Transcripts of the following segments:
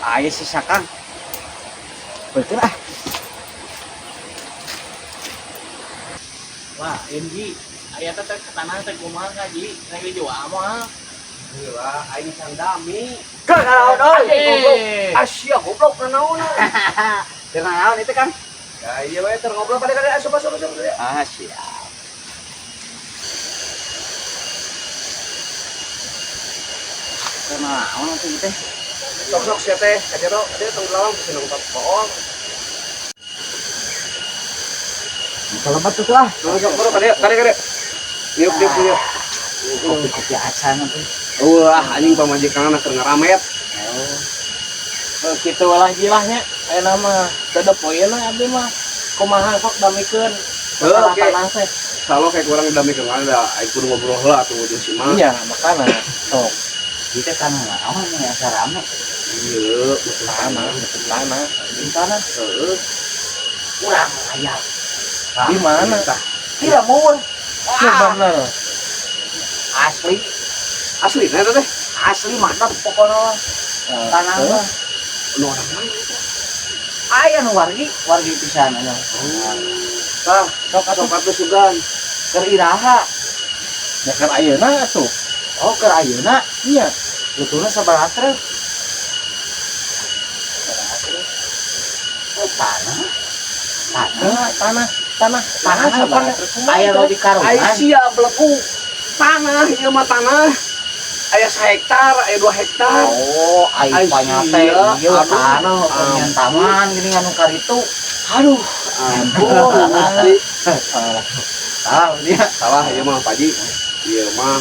Aya si Sakang. Betul ah. Wah, ini aya teh ke tanah teh kumaha ka Ji? Rek dijual moal. Heula aing can dami. Ke naon euy? Goblok. Asia goblok nanaon. Keur naon itu Kang? Ya iya we ter ngobrol pada kada asup asup asup. Ah, siap. Keur naon atuh teh? Sok sok sia teh ka jero dia tong lawang geus nongtot bohong. Kelebat tuh ah. Sok sok bro kada kada kada. Niup niup niup. Kopi-kopi acan atuh. Wah anjing pamajikan keur ngaramet. Oh. Kitu lah Ji lah nya. Ayeuna mah teu da poeuna abdi mah. Kumaha sok damikeun masalah Oke. tanah teh. Salo kayak kurang damikeun ada aing kudu ngobrol heula atuh jeung si Mang. Iya, makana sok Kita kan naon ya asa rame. Iya, masalah tanah, betul tanah. Di tanah Heeh. kurang layak. Di mana? Tah, Tidak mau. Ya bener. Asli, asli nah eta teh. asli mantap pokoknya mah. Tanah mah. Nu orang mana eta? Aya nu wargi, wargi pisan aya. Tah, Sok atuh sok atuh sugan. keur iraha. Ya kan ayeuna atuh. Oh, keur ayeuna Iya. butuhna sabaraha truk? Oh, tanah. Tanah. Nah, tanah, tanah, Tanah sabaraha sabaraha? truk? Kumaha Aya nu teh? di karungan. Ai sia beleku. Tanah ieu mah tanah. Aya sahektar, aya 2 hektar. Oh, ai Ai panya teh sia, ieu aduh, tanah pengen ampun. taman gini anu karitu. Aduh, ampun Gusti. Salah. Salah dia. Salah ieu mah Pak Ji. Ieu mah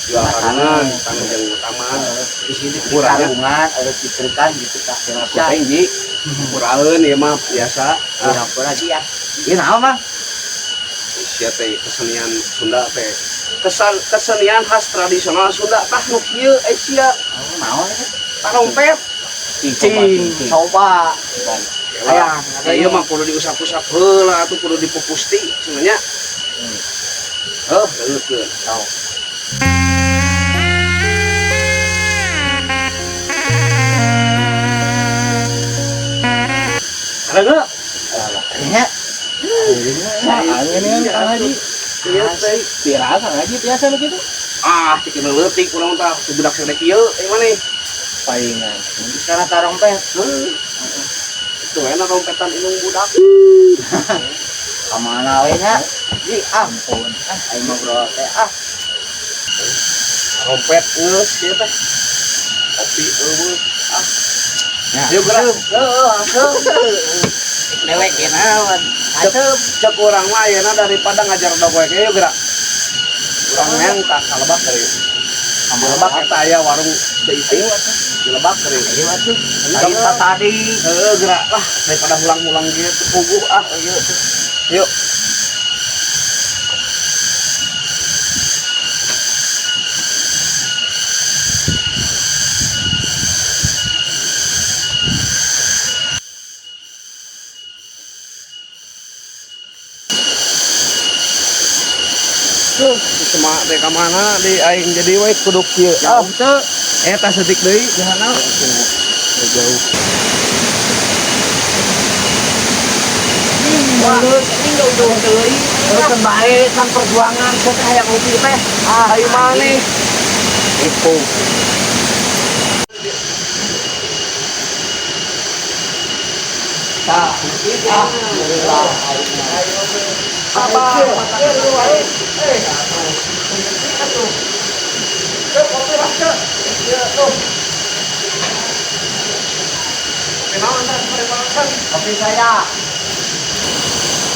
jual karungan, tanah jeung taman. Di sini di Murahnya. karungan ada diterekan gitu tah. Aku teh Ji. Muraheun ieu mah biasa. Ah, ampun aja ya. Ieu naon, Bang? Sia teh kesenian Sunda teh. Kesan kesenian khas tradisional Sunda tah nu kieu eh sia Oh, naon itu? tarompet. Cing, Coba. Ayang, ieu mah kudu diusap-usap heula atuh kudu dipupusti sebenarnya. Heuh, leukeun. Tahu. Karena Nya, Angin kan Kang Haji. ieu teh Pira Kang Haji biasa nu kitu? ah cikin leutik urang tah si budak sedek ieu ieu maneh. Paingan. sekarang tarompet. Heuh. Itu enak rompetan indung budak. Ka mana we nya? Ji, ah, Ampun. ah, aing ngobrol teh ah. Rompet geus ieu teh. Kopi eueuh. Ah, Ya, yuk gerak. Heeh, asup. Dewek ge naon? Asup. Cek urang mah ayeuna daripada ngajar dog we yuk gerak. Urang neng tak kalebak dari. Kalebak eta aya warung DIT. Di Lebak dari. Ayo atuh. Ayo tadi. Heeh, gerak lah daripada hulang-hulang gitu puguh ah. Ayo tuh. Yuk. Tuh, si semak teh ka mana di aing jadi we kudu kieu. Ah, Jauh teu. eta setik deui jahanna. Jauh. Wah, ini jauh-jauh teuing. Terus bae kan perjuangan teh hayang ngopi teh. Ah, ayo maneh. Itu. Tah, ah, alhamdulillah aing. Apa? Kopi saya.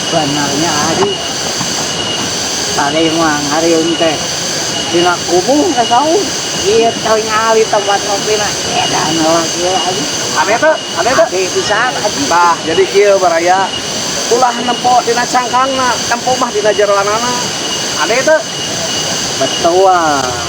Benarnya hari tadi mah hari ini teh dina kubung ka saung. Ieu teu nyali tempat ngopi na. Edan lah kieu aja. Aneh teh, aneh teh. Ade pisan aji. Tah, jadi kieu baraya. Ulah nempo dina cangkangna, tempo mah dina jeroanana. Ade teh. Betul.